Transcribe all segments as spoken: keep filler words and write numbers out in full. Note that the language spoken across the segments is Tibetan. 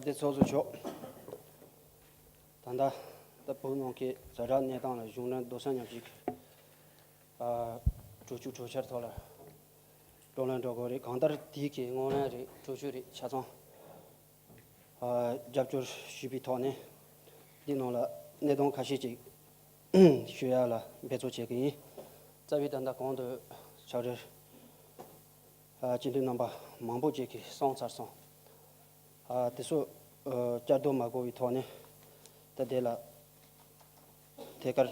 དེ་ཚོགས་གཙོ་མཆོག་ད་ལྟ་ད་བོད་ནང་གི་ཛ་དྲག་གནས་སྟངས་ལ་གཞུང་འབྲེལ་རྡོག་རྩ་མཉམ་གཅིག་གི་ཨ་གྲོས་ཆོད་གྲོས་འཆར་ཐོག་ལ་བགྲོ་གླེང་འགྲོ་དགོས་རེད། གང་ལྟར་དེའི་གི་སྔོན་གླེང་རེད། གྲོས་ཆོད་རེད། ཆ་ཚང་ཨ་རྒྱབ་སྐྱོར་ཞུས་པའི་ཐོག་ནས་འདི་ནང་ལ་གནད་དོན་ཁ་ཤས་ཅིག་ཞུ་ཡ་ལ་འབད་རྩོལ་བྱེད་ཀྱི་ཡིན། རྩ་བའི་ད་ལྟ་གོང་དུ་ཕྱག་རེས་ཨ་སྤྱི་འཐུས་རྣམ་པ་མང་པོ་ཅིག་གིས་གསུངས་ཚར་སོང་། ཨ་དེ་ཚོ་ཨ་བསྐྱར་ཟློས་མ་དགོས་པའི་ཐོག་ནས་ད་དེ་ལ་ཐད་ཀར་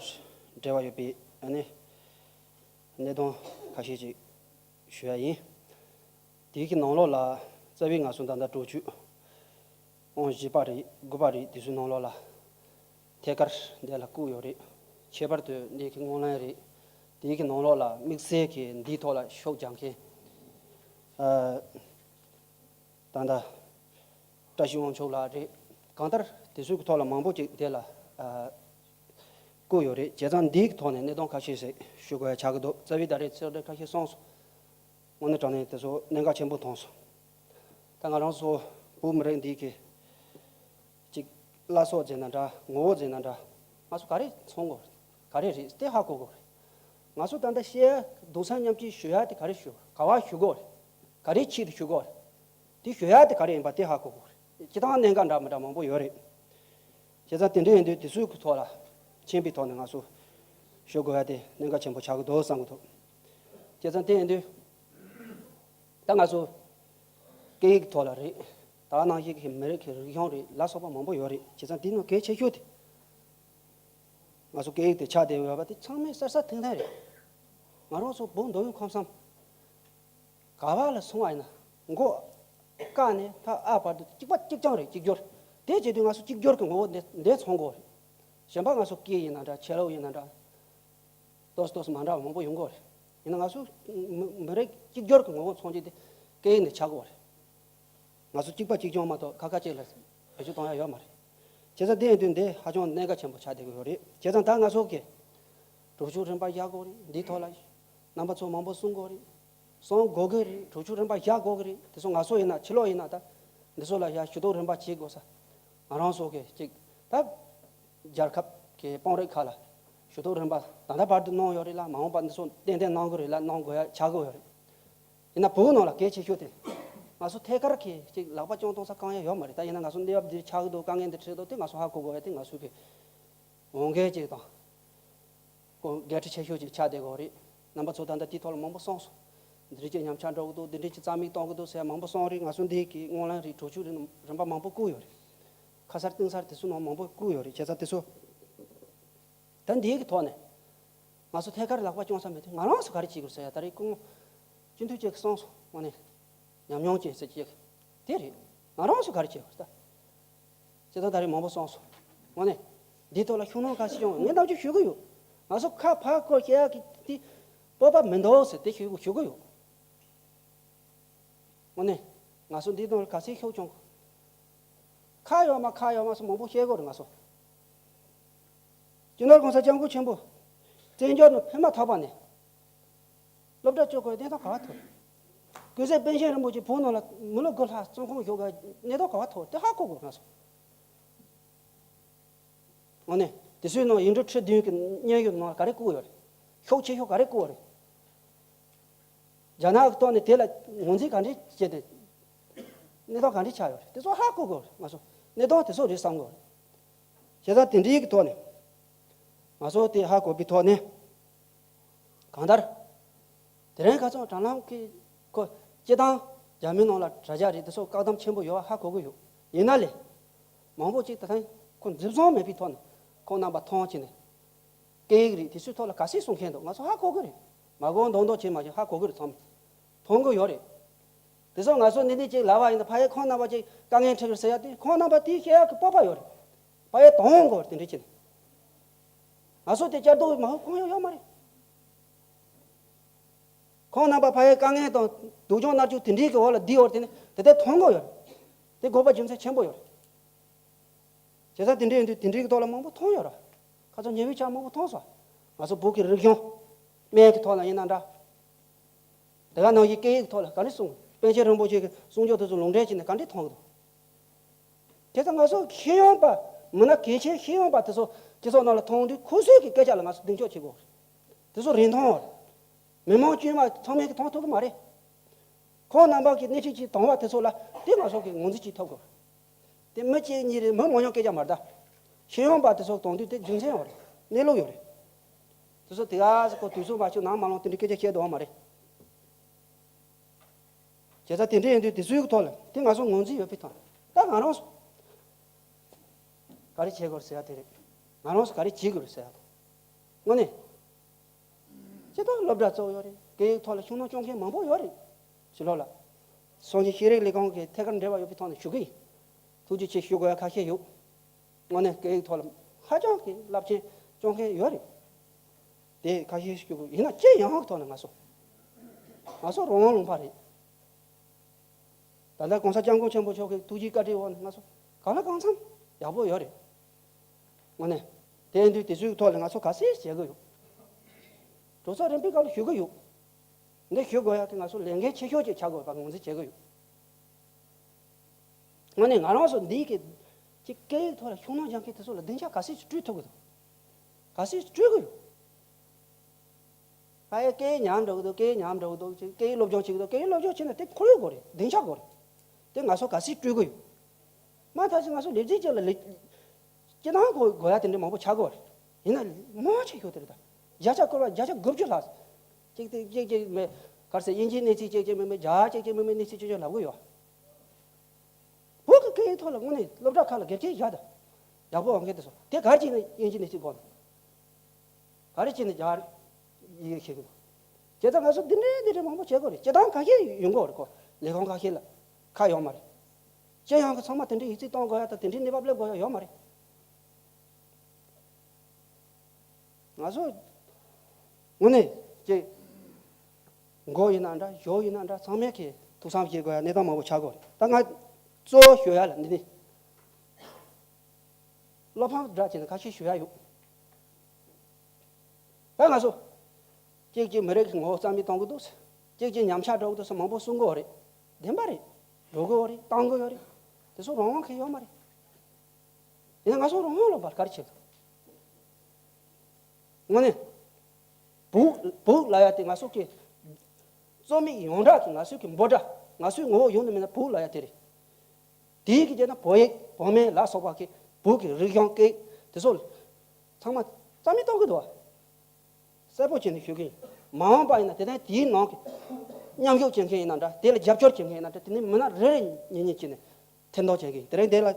འབྲེལ་བ་ཡོད་པའི་ཨ་ནི་གནད་དོན་ཁ་ཤས་ཅིག་ཞུ་ཡ་ཡིན། དེའི་གི་ནང་ལོགས་ལ་རྩ་བའི་ང་ཚོ་ད་ལྟ་གྲོས་ཆོད་ཨང་བཞི་པ་རེད། དགུ་པ་རེད། དེ་ཚོའི་ནང་ལོགས་ལ་ཐད་ཀར་འདི་ལ་བཀོད་ཡོད་རེད། ཁྱད་པར་དུ་འདི་གི་སྔོན་གླེང་རེད། དེའི་གི་ནང་ལོགས་ལ་དམིགས་བསལ་གྱི་འདིའི་ཐོག་ལ་ཤུགས་རྒྱག་མཁན་ཨ་ད་ལྟ་བཀྲ་ཤིས་དབང་ཕྱུག་ལགས་རེད། གང་ལྟར་དེ་ཚོའི་གི་ཐོག་ལ་མང་པོ་ཅིག་དེ་ལ་ཨ་བཀོད་ཡོད་རེད། བྱས་ཙང་འདིའི་གི་ཐོག་ནས་གནད་དོན་ཁ་ཤས་ཤིག་ཞུ་དགོས་ཡ་ཆགས་ཀྱི་འདུག་རྩ་བའི་ད་རེས་ཚོགས་གྲལ་ཁ་ཤས་སོང་སོང་། དངོས་གནས་དྲང་གནས་དེ་ཚོ་གནད་འགག་ཆེན་པོ་མཐོང་སོང་། ད་ང་རང་ཚོ་བོད་མི་རིགས་འདི་གི་ཅིག་བླ་སྲོག་ཟེར་ན་འདྲ། ངོ་བོ་ཟེར་ན་འདྲ། ང་ཚོ་ག་རེ་མཚོན་དགོས་རེད། ག་རེ་རེད་དེ་ཧ་གོ་དགོས་རེད། ང་ཚོ་ད་ལྟ་བཤད་ཡ་རྡོག་རྩ་མཉམ་གཅིག་ཞུ་ཡ་དེ་ག་རེ་ཞུ། ག་བ་ཞུ་དགོས་རེད། ག་རེ་ཆེད་དུ་ཞུ་དགོས་རེད། དེ་ཞུ་ཡ་དེ་ག་རེ་ཡིན་པ་དེ་ཧ་གོ་དགོས་རེད། སྤྱིར་བཏང་གནད་འགག་འདྲ་མི་འདྲ་མང་པོ་ཡོད་རེད། བྱས་ཙང་དེ་འདྲ་ཡིན་དུས་དེ་ཚོའི་གི་ཐོག་ལ་མཁྱེན་པའི་ཐོག་ནས་ང་ཚོ་ཞུ་དགོས་ཡ་དེ་གནད་འགག་ཆེན་པོ་ཆགས་ཀྱི་འདུག་བསམ་གྱི་འདུག་བྱས་ཙང་དེ་ཡིན་དུས་ད་ང་ཚོ་སྐད་ཡིག་ཐོག་ལ་རེད། ད་ག་ནང་བཞིན་གྱི་མི་རིགས་ཀྱི་རིག་གཞུང་རེད། ལ་སོགས་པ་མང་པོ་ཡོད་རེད། བྱས་ཙང་དེ་ནང་གལ་ཆེ་ཤོས་དེ་ང་ཚོ་སྐད་ཡིག་དེ་ཆགས་བསྡད་ཡོད་པ་དེ་ཚང་མས་གསལ་གསལ་ཐིང་ཐིང་རེད། ང་རང་ཚོ་བོད་འདོད་ཡོན་ཁམས་བསམ་ག་བ་ལ་སོང་བ་ཡིན་ན་མགོ་ཀ་ནས་མཐའ་ཨ་བར་དུ་གཅིག་པ་གཅིག་རྐྱང་རེད། གཅིག་གྱུར། དེ་བྱེད་དུས་ང་ཚོ་གཅིག་གྱུར་གྱི་ངོ་བོ་འདི་འདི་མཚོན་དགོས་རེད། གཞན་པ་ང་ཚོ་སྐད་ཡིན་ན་འདྲ། ཆོས་ལུགས་ཡིན་ན་འདྲ། ཏོག་ཙམ་ཏོག་ཙམ་མ་འདྲ་བ་མང་པོ་ཡོང་གི་རེད། ཡིན་ན་ང་ཚོ་མི་མི་རིགས་གཅིག་གྱུར་གྱི་ངོ་བོ་མཚོན་གྱི་དེ་སྐད་ཡིག་ནས་ཆགས་ཀྱི་ཡོད་རེད། ང་ཚོ་གཅིག་པ་གཅིག་རྐྱང་མ་གཏོགས་ཁ་ཁ་གཅིག་ལ་བེད་སྤྱོད་གཏོང་ཡ་ཡོད་མ་རེད། བྱས་ཙང་དེ་ཡིན་དུས་འདི་ཧ་ཅང་གནད་འགག་ཆེན་པོ་ཆགས་བསྡད་ཀྱི་ཡོད་རེད། བྱས་ཙང་ད་ང་ཚོ་གི་གྲོས་ཆོད་རིམ་པ་བཞག་དགོས་རེད། འདིའི་ཐོག་ལ་རྣམ་པ་ཚོ་མང་པོ་གསུང་དགོས་རེད། གསུང་དགོས་ཀྱི་རེད། གྲོས་ཆོད་རིམ་པ་བཞག་དགོས་ཀྱི་རེད། དེ་ཚོ་ང་ཚོ་ཡིན་ན་ཕྱི་ལོགས་ཡིན་ན་ད་འདི་ཚོ་ལ་ཡ་ཞུ་གཏུག་རིམ་པ་བྱེད་དགོས་ས། ང་རང་ཚོ་གི་གཅིག་ད་རྒྱལ་ཁབ་ཀྱི་དཔོན་རིགས་ཁག་ལ་ཞུ་གཏུག་རིམ་པ་ད་ལྟ་བར་དུ་གནང་ཡོད་རེད་ལ། མ་འོངས་པ་འདི་ཚོ་ཏན་ཏན་གནང་གི་རེད་ལ། གནང་དགོས་ཡ་ཆགས་ཀྱི་ཡོད་རེད། ཡིན་ན་བོད་ནང་ལ་གལ་ཆེ་ཤོས་དེ་ང་ཚོ་ཐད་ཀར་གྱི་གཅིག་ལག་པ་བརྐྱངས་གཏོང་ས་གང་ཡང་ཡོད་མ་རེད། ད་ཡིན་ན་ང་ཚོ་གནས་བབ་འདི་ཆགས་ཀྱི་འདུག་དཀའ་ངལ་འདི་འཕྲད་འདུག་དེ་ང་ཚོ་ཧ་གོ་དགོས་ཡ་དེ་ང་ཚོ་གི་འོས་འགན་ཅིག་དང་ཁོ་འགན་འཁྲི་ཆེ་ཤོས་ཅིག་ཆགས་བསྡད་ཀྱི་ཡོད་རེད། རྣམ་པ་ཚོ་ད་ལྟ་དེའི་ཐོག་ལ་མང་པོ་གསུངས་སོང་། འདི་འདྲ་ཅིག་ཉམས་ཆག་འགྲོ་གི་འདུག་འདི་འདྲ་ཅིག་རྩ་མེད་གཏོང་གི་འདུག་ཟེར་མང་པོ་གསུངས་རེད། ང་ཚོ་འདི་གི་སྔོན་གླེང་རེད། གྲོས་ཆོད་རིམ་རིམ་པ་མང་པོ་བསྐུར་ཡོད་རེད། ཁ་གསལ་གཏིང་གསལ་དེ་ཚོ་ནང་མང་པོ་བསྐུར་ཡོད་རེད། བྱས་ཙང་དེ་ཚོ་ད་འདི་གི་ཐོག་ནས་ང་ཚོ་ཐད་ཀར་ལག་པ་བརྐྱངས་ས་མེད་དུས་ང་རང་ཚོ་ག་རེ་བྱེད་དགོས་ཟེར་ཡ། ད་རེས་སྐུ་ངོ་སྤྱི་འཐུས་ཅིག་གིས་གསུངས་སོང་། དངོས་གནས་ཉམས་མྱོང་ཅན་ཟེར་ཅིག་དེ་རེད། ང་རང་ཚོ་ག་རེ་བྱེད་དགོས་ད། བྱས་ཙང་ད་རེས་མང་པོ་གསུངས་སོང་། དངོས་གནས་འདིའི་ཐོག་ལ་ཤུགས་སྣོན་ག་ཚོད་བྱུང་ངས་ནམ་རྒྱུན་ཞུ་གི་ཡོད། ང་ཚོ་ཁ་ཕར་སྐོར་བཤད་ཡག་གི་དེ་སྤོབས་པ་མི་འདུག་ཟེར་དེ་ཞུ་ཞུ་གི་ཡོད། དངོས་གནས་ང་ཚོ་འདིའི་ཐོག་ལ་ག་ཚོད་ཤུགས་བྱུང་། ཁ་ཡོད་མ་ཁ་ཡོད་མ་སོགས་མང་པོ་བཤད་དགོས་རེད། ང་ཚོ་སྤྱི་ནོར་༸གོང་ས་༸སྐྱབས་མགོན་ཆེན་པོ་བཙན་བྱོལ་ནང་ཕེབས་མ་ཐག་པ་ནས་སློབ་གྲྭ་བཅུ་དགུ་གནས་སྟངས་ག་བ་ཐུག །སྐུ་ཚེ་པཎ་ཆེན་རིན་པོ་ཆེ་བོད་ནང་ལ་མི་ལོ་དགུ་ལྷག་བཙོན་ཁང་བཞུགས་པའི་གནས་སྟངས་ག་བ་ཐུག་དེ་ཧ་གོ་དགོས་ང་ཚོ། དངོས་གནས་དེ་ཚོའི་ནང་ཡིག་འབྲུ་ཁྲི་བདུན་གྱི་སྙན་ཞུ་ནང་ག་རེ་བཀོད་ཡོད་རེད། ཤུགས་ཆེ་ཤོས་ག་རེ་བཀོད་ཡོད་རེད། རྒྱ་ནག་གི་ཐོག་ནས་དེ་ལ་ངོས་འཛིན་ག་འདྲས་བྱས་ཏེ་གནས་སྟངས་ག་འདྲས་ཆགས་ཡོད་རེད། དེ་ཚོ་ཧ་གོ་དགོས་རེད། ང་ཚོ་གནས་སྟངས་དེ་ཚོ་རེད་བསམ་དགོས་རེད། བྱས་ཙང་དེ་འདྲའི་གི་ཐོག་ནས་ང་ཚོ་དེ་ཧ་གོ་བའི་ཐོག་ནས། གང་ལྟར། དེ་རིང་ཁ་སང་དྲ་ལམ་གྱི་ཁོ་སྤྱི་བཏང་རྒྱ་མི་ནང་ལ་དྲ་རྒྱ་རེད། དེ་ཚོ་བཀག་སྡོམ་ཆེན་པོ་ཡོད་པ་ཧ་གོ་གི་ཡོད། ཡིན་ན་ལས། མང་པོ་ཅིག་ད་ཐེངས་ཁོ་འཛིན་བཟུང་མེད་པའི་ཐོག་ནས་ཁོང་རྣམ་པ་མཐོང་བྱས་ནས་སྐད་ཡིག་རེད། དེ་ཚོའི་ཐོག་ལ་ག་ཚད་གསུང་མཁན་འདུག་ང་ཚོ་ཧ་གོ་གི་རེད། མ་གོ་མདོག་མདོག་བྱེད་མ་བྱེད་ཧ་གོ་གི་རེད། ཚང་མས་མཐོང་གི་ཡོད་རེད། དེ་ཚོ་ང་ཚོ་འདི་འདི་ཅིག་ལབ་པ་ཡིན་ན་ཕ་ཡུལ་ཁོང་རྣམ་པ་ཅིག་དཀའ་ངལ་འཕྲད་གི་རེད་ཟེར་ཡ་དེ་ཁོང་རྣམ་པ་དེའི་བཤད་ཡག་གི་སྤོབས་པ་ཡོད་རེད། ཕ་ཡུལ་དང་པོ་དེ་འདྲ་བྱས་ནས། ང་ཚོ་དེ་བསྐྱར་ཟློས་མ་ཧུ་ཁོང་ཡོད་ཡོད་མ་རེད། ཁོང་རྣམ་པ་ཕ་ཡུལ་དཀའ་ངལ་དང་སྡུག་སྦྱོང་མནར་གཅོད་དེ་འདྲའི་གི་འོག་ལ་བསྡད་ཡོད་དེ་ནི་དེ་ལྟར་མཐོང་གི་ཡོད་རེད། དེ་དགོས་པ་རྒྱུ་མཚན་ཆེན་པོ་ཡོད་རེད། བྱས་ཙང་དེ་འདྲ་ཡིན་དུས་དེ་འདྲའི་གི་ཐོག་ལ་མང་པོ་མཐོང་ཡོད་རེད། ཁ་སང་ཉེ་བའི་ཆར་མང་པོ་མཐོང་སོང་། ང་ཚོ་བོད་ཀྱི་རིག་གཞུང་སྨན་གྱི་ཐོག་ལ་ཡིན་ན་འདྲ། དེ་ག་ནང་བཞིན་སྐད་ཡིག་ཐོག་ལ་ག་འདྲ་གསུང་། པཎ་ཆེན་རིན་པོ་ཆེ་གི་གསུང་ཆོས་དེ་ཚོ་ལུང་འདྲེན་བྱས་ནས་ག་འདྲ་མཐོང་གི་འདུག་དེ་ཚོ་ང་ཚོ་ཤེས་ཡོན་པ། མི་སྣ་གལ་ཆེ་ཤེས་ཡོན་པ་དེ་ཚོ་སྤྱི་ཚོགས་ནང་ལ་མཐོང་དུས་ཁོ་ཚོའི་གི་སྐད་ཆ་ལ་ང་ཚོ་གདེང་འཇོག་བྱེད་དགོས། དེ་ཚོ་རིན་ཐང་། མི་མང་དཀྱུས་མ་ཚང་མས་གི་མཐོང་ཐུབ་ཀྱི་མ་རེད། ཁོང་རྣམ་པ་གི་སྣེ་ཁྲིད་ཀྱི་དང་བ་དེ་ཚོ་ལ་དེ་ང་ཚོ་གི་ངོས་འཛིན་ཅིག་ཐོབ་དགོས། དེ་མི་གཅིག་གཉིས་རེད། མི་མང་ཉུང་སྐད་ཆ་མ་རེད་ད། ཤེས་ཡོན་པ་དེ་ཚོ་གཏོང་དུས་དེ་རྒྱུ་མཚན་ཡོད་རེད། གནས་ལུགས་ཡོད་རེད། དེ་ཚོ་དེ་ག་ཟེ་ཁོ་དུས་ཚོད་མ་ཆོད་ནང་མ་ལོང་དེ་འདྲའི་སྐད་ཆ་བཤད་འདུག་བ་མ་རེད། བྱས་ཙང་དེ་འདྲ་ཡིན་དུས་དེ་ཚོའི་ཐོག་ལ་དེ་ང་ཚོ་ངོས་འཛིན་ཡོད་པའི་ཐོག་ད་ང་རང་ཚོ་ག་རེ་བྱེད་དགོས་རེད་ཟེར་ཡ་དེ་རེད། ང་རང་ཚོ་ག་རེ་བྱེད་དགོས་རེད་ཟེར་ཡ་དང་། དངོས་གནས། སྤྱིར་བཏང་སློབ་གྲྭ་གཙོ་བོ་ཡོད་རེད། སྐད་ཡིག་ཐོག་ལ་ཤུགས་སྣོན་བཅོལ་མཁན་མང་པོ་ཡོད་རེད། ཕྱི་ལོགས་ལ། སོ་ནམ་ཤེས་རིག་ལས་ཁུངས་ཀྱི་ཐད་ཀར་འབྲེལ་བ་ཡོད་པའི་ཐོག་ནས་ཞུ་གི་ཡིན། ཐུགས་རྗེ་ཆེ་ཞུ་དགོས་ཡ་ཁ་ཤས་ཡོད། དངོས་གནས་སྐད་ཡིག་ཐོག་ལ་ཧ་ཅང་གི་རླབས་ཆེན་བཅོལ་མཁན་ཡོད་རེད། དེ་ཁ་ཤས་ཞུ་དགོས་ཡིན་ན་ཅི་ཡང་ཐོག་ནས་ང་ཚོ། ང་ཚོ་རང་དབང་ལུང་པ་རེད། ད་ལྟ་༸གོང་ས་༸སྐྱབས་མགོན་ཆེན་པོ་མཆོག་གི་ཐུགས་རྗེ་བཀའ་དྲིན་འོག་ནས་ང་ཚོ་གང་ལ་གང་འཚམ་ཡག་པོ་ཡོད་རེད། དངོས་གནས། དེ་ཡིན་དུས་དེ་ཚོའི་ཐོག་ལ་ང་ཚོ་ག་ཚོད་བྱེད་དགོས་ཡོད། གྲོས་ཚོགས་རིམ་པའི་སྐབས་ལ་ཞུ་གི་ཡོད། འདི་ཞུ་དགོས་ཡ་དེ་ང་ཚོ་ལས་འགན་ཆེ་ཤོས་ཅིག་ཆགས་དགོས་པ་ངོས་འཛིན་བྱེད་ཀྱི་ཡོད། དངོས་གནས་ང་རང་ཚོ་འདི་གི་ཅིག་སྐད་ཡིག་ཐོག་ལ་ཤུགས་སྣོན་རྒྱག་མཁན་དེ་ཚོ་ལ་སྡིངས་ཆ་ག་ཚོད་ཅིག་སྤྲོད་ཐུབ་ཀྱི་འདུག་ག་ཚོད་ཅིག་སྤྲོད་ཀྱི་ཡོད། ཕ་ཡི་སྐད་ཡིག་ཉམས་འགྲོ་གི་འདུག་སྐད་ཡིག་ཉམས་འགྲོ་གི་འདུག་ཅིག་སྐད་ཡིག་སློབ་སྦྱོང་བྱེད་ཀྱི་འདུག་སྐད་ཡིག་སློབ་སྦྱོང་བྱེད་ན་དེ་ཁོར་ཡུག་དགོས་རེད། སྡིངས་ཆ་དགོས་རེད། དེ་ང་ཚོ་ག་ཚོད་སྤྲོད་ཀྱི་ཡོད། མ་མཐའ་ཅིག་ང་ཚོ་ལས་བྱེད་ཅིག་ལ་ལས། སྤྱི་བཏང་དགོས་དགོས་ཡ་དེ་འདྲ་མང་པོ་ཆགས་ཀྱི་ཡོད་རེད། ཡིན་ན་མང་ཆེ་ཤོས་དེ་རེད་ད། བརྒྱ་ཆ་སྐོར་བ་བརྒྱ་ཆ་དགུ་བཅུ་ལྷག་གཅིག་དེ་གཅིག་གཅིག་མེད། ག་རེ་ཟེར། དབྱིན་ཇིའི་གནས་ཚུལ་གཅིག་གཅིག་མེད་མེད། རྒྱ་གར་གཅིག་གཅིག་མེད་མེད། གནས་ཚུལ་ཅིག་ཅིག་ལབ་ཀྱི་ཡོད། བོད་ཀྱི་སྐད་ཡིག་ཐོག་ལ་དངོས་གནས་སློབ་གྲྭ་ཁག་ལ་དགེ་རྒན་བཞག་དང་། ཡག་པོ་འོང་མཁན་དེ་ཚོ་དེ་ག་རེ་བྱས་ནས་དབྱིན་ཇིའི་གནས་ཚུལ་གོ་ནས། ག་རེ་བྱས་ནས་རྒྱ་གར་ཡི་གེ་ཤེས་ཀྱི་འདུག་བྱས་ཙང་ང་ཚོ་འདི་འདྲའི་འདི་འདྲའི་མང་པོ་བྱེད་དགོས་རེད། སྤྱི་བཏང་ཁ་ཤས་ཡོང་གི་ཡོད་རེད་ཁོ། ལས་ཁུངས་ཁ་ཤས་ལ་ཁག་ཡོད་མ་རེད། སྤྱི་ཡོངས་ཀྱི་ཚང་མ་དེ་འདྲའི་ཡིག་ཚད་གཏོང་དགོས་ཡ་དང་དེ་འདྲའི་གནས་བབ་སླེབས་དགོས་ཡ་ཡོད་མ་རེད། ང་ཚོ་དངོས་གནས་ཀྱི་མགོ་ཡིན་ན་འདྲ། གཞོགས་ཡིན་ན་འདྲ། ཚང་མས་ཀྱི་ཐུགས་བསམ་བཞེས་དགོས་ཡ་གནས་སྟངས་མང་པོ་ཆགས་དགོས་རེད། ད་ང་གཙོ་བོ་ཞུ་ཡ་ལ་འདི་ནི་བློ་ཕམ་འདྲ་བྱས་ནས་ཁ་ཤས་ཞུ་ཡ་ཡོད། ད་ང་ཚོ་གཅིག་གཅིག་མི་རིགས་ཀྱི་ངོ་བོ་རྩ་མེད་གཏོང་གི་འདུག་གཅིག་གཅིག་ཉམས་ཆག་འགྲོ་གི་འདུག་ཟེར་མང་པོ་གསུང་གི་ཡོད་རེད། བདེན་པ་རེད། འགྲོ་གི་ཡོད་རེད། གཏོང་གི་ཡོད་རེད། དེ་ཚོ་རང་དབང་གི་ཡོད་མ་རེད། ཡིན་ན་ང་ཚོ་རང་དབང་ལུང་པར་ག་རེ་བྱེད་དགོས། དངོས་གནས། བོད་བོད་ལབ་ཡ་དེ་ང་ཚོ་གི་རྩོད་མེད་ཡོངས་གྲགས་ཀྱི་ང་ཚོའི་གི་འབོད་སྒྲ། ང་ཚོའི་ངོ་བོ་ཡོང་དུ་མེད་ན་བོད་ལབ་ཡ་དེ་རེད། དེའི་གི་རྗེས་ན་བོད་ཡིག་བོད་སྨན་ལ་སོགས་པ་གི་བོད་ཀྱི་རིག་གཞུང་སྐད་དེ་ཚོ་ཚང་མ་རྩ་མེད་གཏོང་གི་འདུག་བ། གསལ་པོ་བྱས་ནས་ཞུ་གི་ཡིན། མ་འོངས་པ་ཡིན་ན་དེ་ནས་དེའི་ནང་གི་མཉམ་ཞུགས་བྱེད་མཁན་ཡིན་ན་འདྲ། དེ་ལ་རྒྱབ་སྐྱོར་བྱེད་མཁན་ཡིན་ན་འདྲ། དེ་ནས་མི་སྣ་རེ་རེ་གཉིས་གཉིས་བྱས་ནས་འཐེན་གཏོང་བྱེད་ཀྱི་ཡིན། དེ་རིང་འདི་ལ་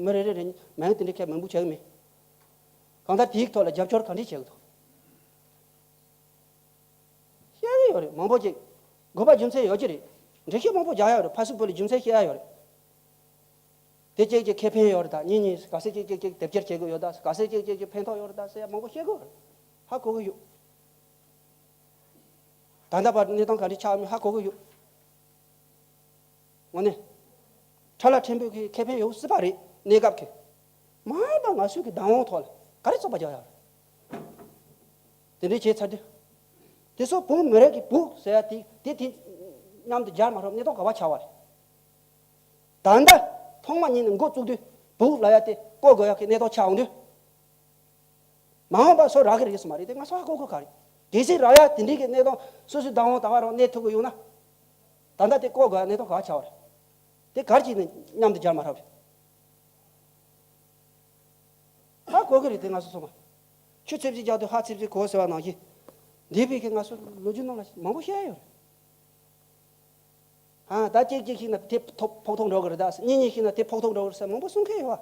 མི་རེ་རེ་རེ་མིང་དེ་འདྲའི་ཁྱད་མང་པོ་བྱེད་ཀྱི་མེད། གང་ལྟར་དེའི་ཐོག་ལ་རྒྱབ་སྐྱོར་ག་འདྲས་བྱེད་ཀྱི་འདུག་བཤད་ཀྱི་ཡོད་རེད། མང་པོ་ཅིག་དགོས་པ་རྒྱུ་མཚན་ཡོད་ཀྱི་རེད། འགྲེལ་བཤད་མང་པོ་རྒྱག་ཡ་ཡོད་རེད། ཕར་ཚུར་བོད་ལ་རྒྱུ་མཚན་བཤད་ཡ་ཡོད་རེད། དེ་གཅིག་གཅིག་ཁེ་ཕན་ཡོད་རེད་ད། གཉིས་གཉིས་ག་ཚོད་གཅིག་གཅིག་གཅིག་སྡེབ་སྦྱོར་བྱེད་དགོས་ཡོད་ད། ག་ཚོད་གཅིག་གཅིག་གཅིག་ཕན་ཐོགས་ཡོད་རེད་ད་ཟེར་ཡ་མང་པོ་བཤད་དགོས་རེད། ཧ་གོ་གི་ཡོད། ད་ལྟ་བར་གནས་སྟངས་ག་འདྲ་ཆགས་མིན་ཧ་གོ་གི་ཡོད། དངོས་གནས། ཁྲ་ལ་ཕྲན་བུ་གི་ཁེ་ཕན་ཡོང་སྲིད་པ་རེད། གནས་སྐབས་ཀྱི། མ་འོངས་པ་ང་ཚོའི་གི་བདག་དབང་ཐོག་ལ་ག་རེ་རྩོད་པ་རྒྱག་ཡ་རེད། དེ་འདྲའི་བྱས་ཚར་དུས། དེ་ཚོ་བོད་མི་རིགས་ཀྱི་བོད་ཟེར་ཡ་དེ་དེ་དེ་མཉམ་དུ་སྦྱར་མ་ཐུབ་གནས་སྟངས་ག་པར་ཆགས་པ་རེད། ད་ལྟ་ཐོག་མ་ཉིད་ནས་འགོ་བཙུགས་དུས་བོད་ལབ་ཡ་དེ་བཀོལ་དགོས་ཡ་གི་གནས་སྟངས་ཆགས་འོང་དུས། མ་འོངས་པ་སུ་རག་གི་རེད་ཟེར་མ་རེད་དེ། ང་ཚོ་ཧ་གོ་གོ་ག་རེད། གལ་སྲིད་རག་ཡ་དེ་འདྲའི་གི་གནས་སྟངས་སོ་སོའི་བདག་དབང་ད་ག་རང་གནས་ཐུབ་གི་ཡོང་ན། ད་ལྟ་དེ་བཀོལ་དགོས་ཡ་གནས་སྟངས་ག་ཆགས་པ་རེད། དེ་ག་རེ་བྱས་ནས་མཉམ་དུ་སྦྱར་མ་ཐུབ་རེད། ཧ་གོ་གི་རེད་དེ་ང་ཚོ་ཚང་མ། ཆུ་ཚིབ་ཅིག་རྒྱག་དུས་ཧ་ཚིབ་ཚིབ་གོ་ཟེར་བ་ནང་བཞིན། འདས་པའི་གི་ང་ཚོ་ལོ་རྒྱུས་ནང་ལ་མང་པོ་བཤད་ཡ་ཡོད་རེད། ཨ། ད་གཅིག་གཅིག་ཤིག་ན་དེ་ཐོག་ཕོག་ཐུག་འགྲོ་གི་རེད་ད། གཉིས་གཉིས་ཤིག་ན་དེ་ཕོག་ཐུག་འགྲོ་གི་རེད་ཟེར་མང་པོ་གསུང་མཁན་ཡོད་བ།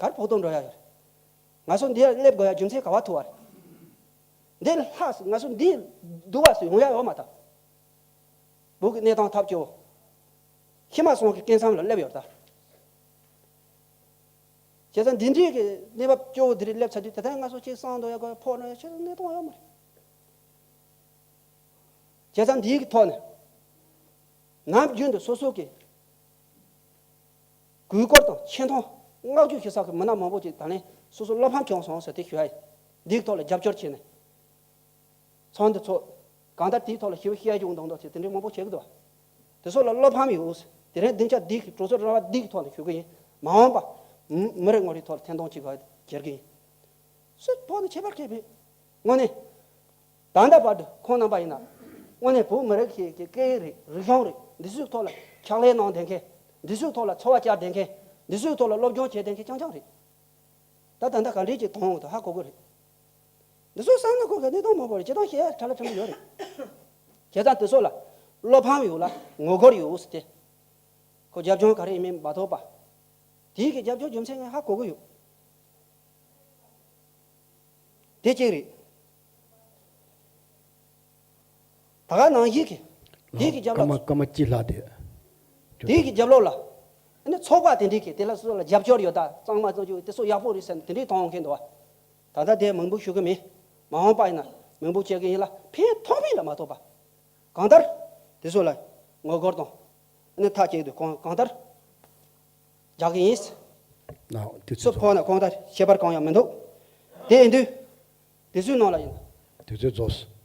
གར་ཕོག་ཐུག་འགྲོ་ཡ་ཡོད་རེད། ང་ཚོ་འདིར་སླེབས་དགོས་ཡ་རྒྱུ་མཚན་ག་བ་ཐུག་བ་རེད། འདི་ལྷག་ང་ཚོ་འདི་སྡུག་བ་སུ་ཡོང་ཡ་ཡོད་མ་ད། བོད་ཀྱི་གནས་སྟངས་ཐབས་སྐྱོ་བོ། ཤི་མ་སོང་གི་སྐལ་མཚམས་ལ་སླེབས་ཡོད་ད། བྱས་ཙང་འདི་འདྲའི་གི་གནས་བབ་སྐྱོ་བོ་འདི་རིགས་སླེབས་ཚར་དུས་ད་ལྟ་ང་ཚོ་ཅིག་བསམ་འདོད་ཡ་གི་ཕོག་འགྲོ་ཡ་ཆེ་ས་གནས་སྟངས་ཡོད་མ་རེད། བྱས་ཙང་འདིའི་གི་ཐོག་ནས་ནམ་རྒྱུན་དུ་སོ་སོ་གི་གུས་བཀུར་དང་ཆེ་མཐོང་བསྔགས་བརྗོད་ཞུ་ས་གི་མི་སྣ་མང་པོ་ཅིག་ད་ལན་སོ་སོ་བློ་ཕམ་བྱུང་སོང་ཟེར་དེ་ཞུ་ཡ་ཡིན། འདིའི་ཐོག་ལ་རྒྱབ་སྐྱོར་བྱས་ནས། ཚོགས་འདུ་ཚོགས། གང་ལྟར་དེའི་ཐོག་ལ་ཞི་བའི་བཤད་རྒྱུ་འདང་འདོགས་ཚེ་དེ་འདྲའི་མང་པོ་བྱེད་ཀྱི་འདུག་དེ་ཚོ་ལ་བློ་ཕམ་ཡོད། དེ་རིང་སྡིངས་ཆ་འདི་གི་གྲོས་ཚོགས་ར་བ་འདི་གི་ཐོག་ནས་ཞུ་གི་ཡིན། མ་འོངས་པ་མི་མི་རེ་ངོ་རེའི་ཐོག་ལ་ཐེར་འདོན་བྱེད་དགོས་གྱུར་གྱི་ཡིན། སུ་ཕོག་ནས་ཁྱད་པར་གལ་མེད། དངོས་གནས། ད་ལྟ་བར་དུ་ཁོང་རྣམ་པ་ཡིན་ན། དངོས་གནས་བོད་མི་རིགས་ཤིག་གི་སྐད་ཡིག་རེད། རིག་གཞུང་རེད། འདི་ཚོའི་ཐོག་ལ་ཕྱག་ལས་གནང་བསྡད་མཁན། འདི་ཚོའི་ཐོག་ལ་འཚོ་བ་བསྐྱལ་བསྡད་མཁན། འདི་ཚོའི་ཐོག་ལ་སློབ་སྦྱོང་བྱས་བསྡད་མཁན་རྐྱང་རྐྱང་རེད། ད་ད་ལྟ་ག་འདྲས་ཅིག་མཐོང་འོང་དུ་ཧ་གོ་གི་རེད། འདི་ཚོ་བསམ་ན་གོ་གི་གནས་སྟངས་མང་པོ་རེད། སྤྱིར་བཏང་བཤད་ཡ་ཕྲ་ལ་ཕྲན་བུ་ཡོད་རེད། བྱས་ཙང་དེ་ཚོ་ལ་བློ་ཕམ་ཡོད་ལ་ངོ་རྒོལ་ཡོད་ཟེར་ཏེ། ཁོ་རྒྱབ་ལྗོངས་ག་རེ་ཡིན་མིན་མ་ཐོགས་པ། དེའི་གི་རྒྱབ་ལྗོངས་རྒྱུ་མཚན་ངས་ཧ་གོ་གི་ཡོད། དེ་གཅིག་རེད། ད་ག་ནང་བཞིན་གྱི། དེའི་གི་རྒྱབ་སྐར་མ་ལོགས། སྐར་མ་གཅིག་ལྷག་དེ། དེའི་གི་རྒྱབ་ལོགས་ལ། ཨ་ནི་ཚོགས་པ་དེ་འདྲའི་གི་དེ་ལ་སོ་ལ་རྒྱབ་སྐྱོར་ཡོད་ད་གཙང་མ་གཙང་རྒྱུ་དེ་ཚོ་ཡག་པོ་རེད་ཟེར་ནས་དེ་འདྲའི་མཐོང་མཁན་འདུག་བ། ད་ལྟ་དེ་མང་པོ་ཞུ་གི་མིན། མ་འོངས་པ་ཡིན་ན་མང་པོ་བྱེད་ཀྱི་ཡིན་ལ་ཕན་ཐོགས་མིན་ལ་མ་ཐོགས་པ། གང་ལྟར། དེ་ཚོ་ལ་ངོ་རྒོལ་དང་། ཨ་ནི་མཐའ་གཅིག་ཏུ་གང་གང་ལྟར། རྒྱག་གི་ཡིན། ན་དུས་སུ་ཚོད་ཕོག་ན་གང་ལྟར་ཁྱད་པར་གང་ཡང་མི་འདུག་དེ་ཡིན་དུས། དེ་ཚོའི་ནང་ལ་ཡིན། དུས་ཚོད་རྫོགས།